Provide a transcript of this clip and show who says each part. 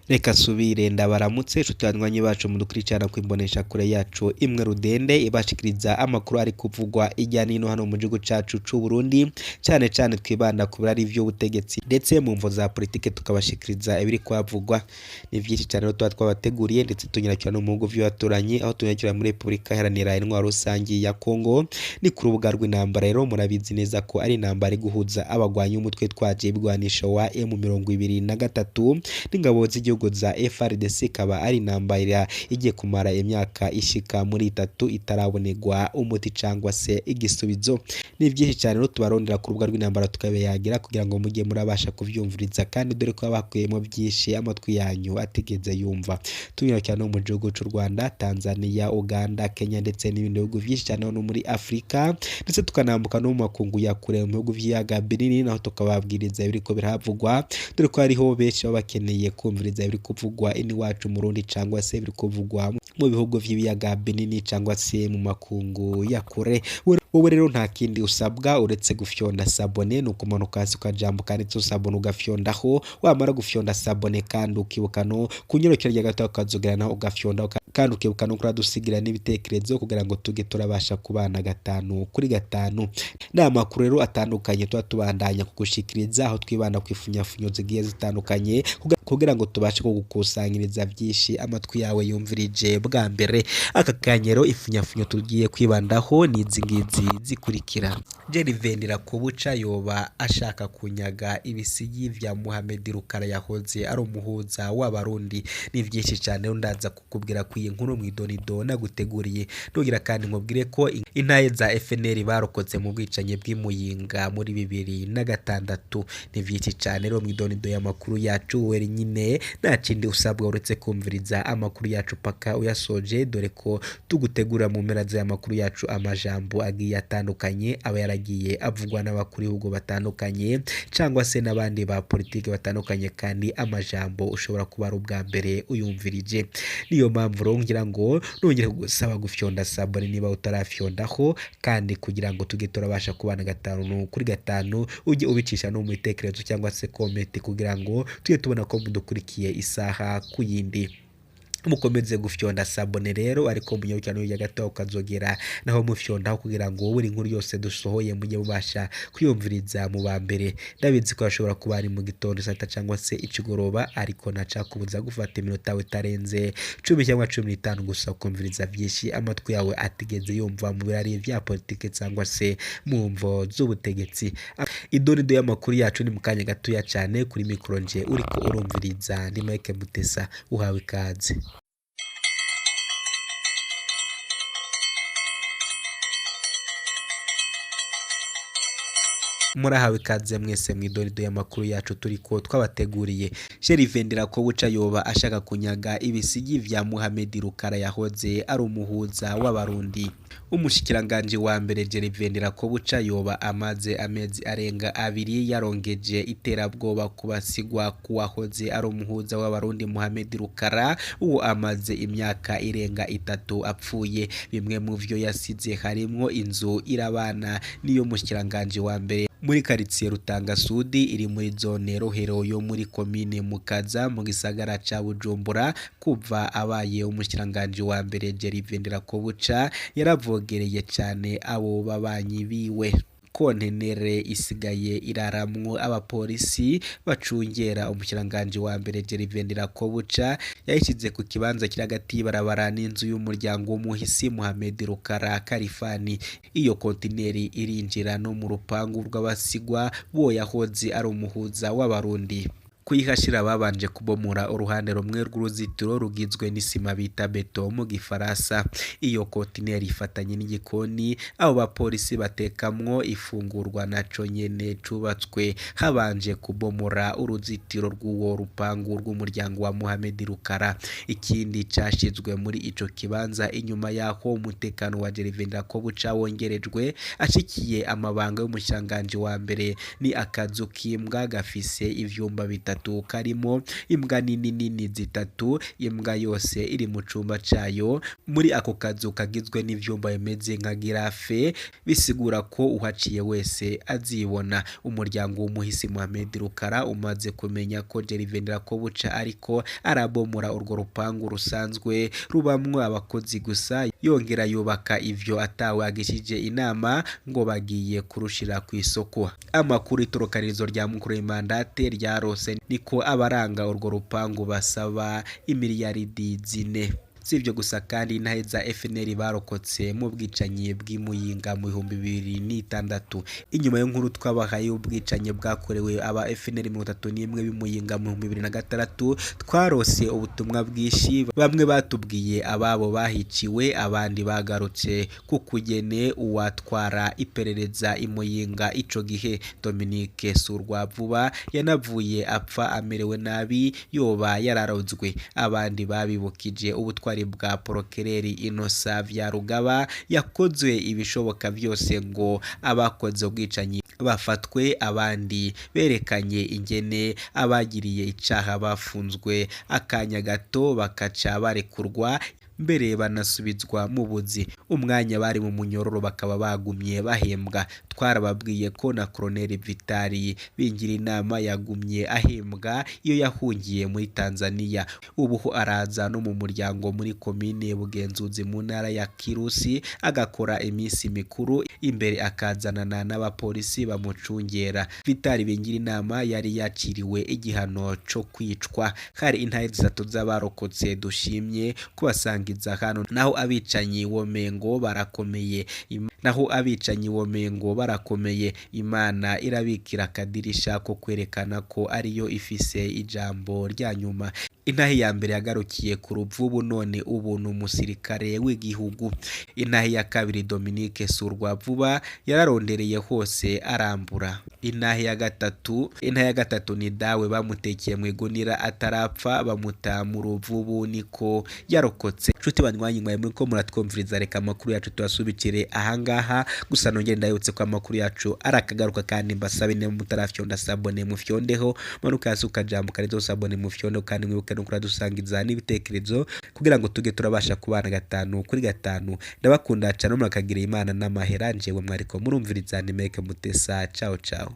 Speaker 1: Reka subire ndabaramutse nshuti banywanyi bacu mudukurikirana kwimbonesha kure yacu imwe rudende ibashikiriza amakuru ari kuvugwa irya nino hano mu gihugu cacu c'u Burundi, cane cane twibanda ku birari vy'ubutegetsi ndetse mu mvo za politike tukabashikiriza ibiri kwavugwa. Ni vyinshi cane rero tuba twabateguriye, ndetse tunyarukira no mu bihugu vy'abaturanyi, aho tunyarukira muri Repubulika Iharanira Intwaro Rusangi ya Kongo. Ni ku rubuga rw'intambara rero murabizi neza ko ari intambara iguhuza abagwanyi b'umutwe twaje ibigwanisho wa M23 n'ingabo z'igihugu za FARDC, ikaba ari intambara igiye kumara imyaka ishika muri itatu itarabonerwa umuti cangwa se igisubizo. Ni vyinshi cane rero tubarondera ku rubuga rw'intambara tukabiyagira kugira ngo mujye murabasha kuvyumviriza, kandi dore ko bakuyemo vyinshi amatwi yanyu atigeze yumva. Tunyarukira no mu gihugu c'u Rwanda, Tanzania, Uganda, Kenya ndetse n'ibindi bihugu vyinshi cane no muri Afrika, ndetse tukanambuka no mu makungu ya kure mu bihugu vy'ibiyaga binini, naho tukababwiriza ibiriko birahavugwa, dore ko hariho benshi baba bakeneye kumviriza ibiri kuvugwa iwacu mu Burundi cangwa se ibiri kuvugwa mu bihugu vy'ibiyaga binini cangwa se mu makungu ya kure. Wowe rero nta kindi usabwa uretse gufyonda sabone, ni ukumanuka hasi ukajambo kanditseho sabone ugafyondaho, wamara gufyonda sabone kandi ukibuka no kunyorokera rya gato ukazogera naho ugafyonda, kandi ukibuka no kuradusigira n'ibitekerezo kugira ngo tuge turabasha kubana gatanu kuri gatanu. Ni amakuru rero atandukanye tuba tubandanya kugushikiriza, aho twibanda ku ifunyafunyo zigiye zitandukanye kugira ngo tubashe kugukusanyiriza vyinshi amatwi yawe yumvirije bwa mbere. Aka kanya rero ifunyafunyo tugiye kwibandaho ni izi ngizi zikurikira. Gervais Ndirakobuca yoba ashaka kunyaga ibisigi vya Mohamed Rukara yahoze ari umuhuza w'Abarundi. Ni vyinshi cane rero ndaza kukubwira ku iyi nkuru mw'idonido naguteguriye. Ntugira kandi nkubwire ko intahe za FNL barokotse mu bwicanyi bw'Imuyinga muri 2006. Ni vyinshi cane rero mw'idonido y'amakuru yacu, wewe nyine nta kindi usabwa uretse kumviriza amakuru yacu paka uyasoje, dore ko tugutegura mu mpera z'amakuru yacu amajambo agiye atandukanye aba yaragiye avugwa n'abakuru b'ibihugu batandukanye cangwa se n'abandi ba politike batandukanye, kandi amajambo ushobora kuba ari ubwa mbere uyumvirije. Niyo mpamvu rero ngira ngo nongere kugusaba gufyonda sabone niba utarafyondaho, kandi kugira ngo tuge turabasha kubana gatanu kuri gatanu, ujye ubicisha no mu bitekerezo cyangwa se komenti kugira ngo tujye tubona ko mudukurikiye isaha ku yindi. Mukomeze gufyonda sabone rero, ariko munyarukira no gato ukazogera naho mufyondaho kugira ngo buri nkuru yose dusohoye mujye mubasha kwiyumviriza mu ba mbere. Ndabizi ko ashobora kuba ari mu gitondo sata cyangwa se ikigoroba, ariko ntacakubuza gufata iminota itarenze 10 cyangwa 15 gusa ukumviriza byinshi amatwi yawe atigeze yumva mu birari vya politike cyangwa se mu mvo z'ubutegetsi. Idonido y'amakuru yacu ni mu kanya gatoya cyane. Kuri mikoro nje uriko urumviriza ni Mike Mutesa, uhawe ikaze. Murahawe ikaze mwese mw'idorido y'amakuru yacu turiko twabateguriye. Gervais Ndirakobuca yoba ashaka kunyaga ibisigi vya Mohamed Rukara yahoze ari umuhuza w'Abarundi. Umushikiranganji wa mbere Gervais Ndirakobuca yoba amaze amezi arenga 2 yarongeje iterabwoba kubasigwa kuwahoze ari umuhuza w'Abarundi Mohamed Rukara, uwo amaze imyaka irenga 3 apfuye. Bimwe mu vyo yasize harimwo inzu irabana niyo mushikiranganji wa mbere muri karitsiye Rutanga Sudi iri muri zone Rohero yo muri komine Mukaza mu gisagara ca Bujumbura. Kuva abaye umushikiranganji wa mbere Gervais Ndirakobuca yaravogereye cane abo babanyi biwe. Kontenere isigaye iraramwo abapolisi bacungera umushikiranganji wa mbere Gervais Ndirakobuca yayishize ku kibanza kiri hagati y'ibarabara n'inzu y'umuryango w'umuhisi Mohamed Rukara Kalifani. Iyo kontineri irinjira no mu rupangu rw'abasigwa bo yahoze ari umuhuza w'Abarundi. Kuyihashira babanje kubomora uruhande rumwe rw'uruzitiro rugizwe n'isima bita beto mu gifaransa. Iyo kontineri ifatanye n'igikoni abo bapolisi batekamwo ifungurwa naco nyene cubatswe habanje kubomora uruzitiro rw'uwo rupangu rw'umuryango wa Mohamed Rukara. Ikindi cashizwe muri ico kibanza inyuma yaho umutekano wa Gervais Ndirakobuca wongerejwe ashikiye amabanga y'umushikiranganji wa mbere ni akazu k'imbwa gafise ivyumba bitatu gatatu karimo imbwa nini nini zitatu, imbwa yose iri mu cumba cayo. Muri ako kazu kagizwe n'ivyumba bimeze nka girafe, bisigura ko uhaciye wese azibona. Umuryango w'umuhisi Mohamed Rukara umaze kumenya ko Gervais Ndirakobuca ariko arabomora urwo rupangu rusanzwe rubamwo abakozi gusa, yongera yubaka ivyo atawe agishije inama ngo bagiye kurushira kw'isoko. Amakuru itorokanizo rya mukuru w'imandate ryarose niko abaranga urwo rupangu basaba imiliyaridi 4. Si ivyo gusa kandi, intahe za FNL barokotse mu bwicanyi bw'Imuyinga mu 2006. Inyuma y'inkuru twabahaye ubwicanyi bwakorewe aba FNL 31 b'Imuyinga mu 2006, twarose ubutumwa bwinshi. Bamwe batubwiye ababo bahiciwe, abandi bagarutse ku kugene uwatwara iperereza Imuyinga ico gihe Dominique Surwavuba yanavuye apfa amerewe nabi, yoba yararozwe. Abandi babibukije ubutwari bwa Porokereri Innocent Vyarugaba yakozwe ibishoboka vyose ngo abakoze ubwicanyi bafatwe, abandi berekanye ingene abagiriye icaha bafunzwe akanya gato bakaca barekurwa, mbere banasubizwa mu buzi. Umwanya bari mu munyororo bakaba bagumye bahembwa. Twarababwiye ko na Colonel Vitali Bingirinama yagumye ahembwa iyo yahungiye muri Tanzania. Ubu ho araza no mu muryango muri komine Bugenzuzi mu ntara ya Kirusi, agakora iminsi mikuru imbere akazanana n'abapolisi bamucungera. Vitali Bingirinama yari yaciriwe igihano co kwicwa. Hari intahe zitatu z'abarokotse dushimye kubasangiza hano. Naho abicanyi womengo barakomeye, naho abicanyi womengo barakomeye, Imana irabikira akadirisha ko kwerekana ko ariyo ifise ijambo rya nyuma. Intahe ya mbere yagarukiye ku ruvubu, none ubu ni umusirikare w'igihugu. Intahe ya kabiri Dominique Surwavuba yararondereye hose arambura. Intahe ya gatatu, intahe ya gatatu ni dawe bamutekeye mu igunira atarapfa, bamuta mu ruvubu niko yarokotse. Nshuti banywanyi mwe muriko muratwumviriza, reka amakuru yacu tuyasubikire ahangaha. Gusa nongere ndabibutse ko amakuru yacu arakagaruka, kandi mbasabe niba mutarafyonda sabone mufyondeho, manuka hasi ukajambo karizo sabone mufyondeho, kandi mwibuke no kuradusangiza n'ibitekerezo kugira ngo tuge turabasha kubana 5 kuri 5. Ndabakunda cyane, murakagira Imana n'amahera. Njewe mwariko murumviriza ni Meke Mutesa. Ciao ciao.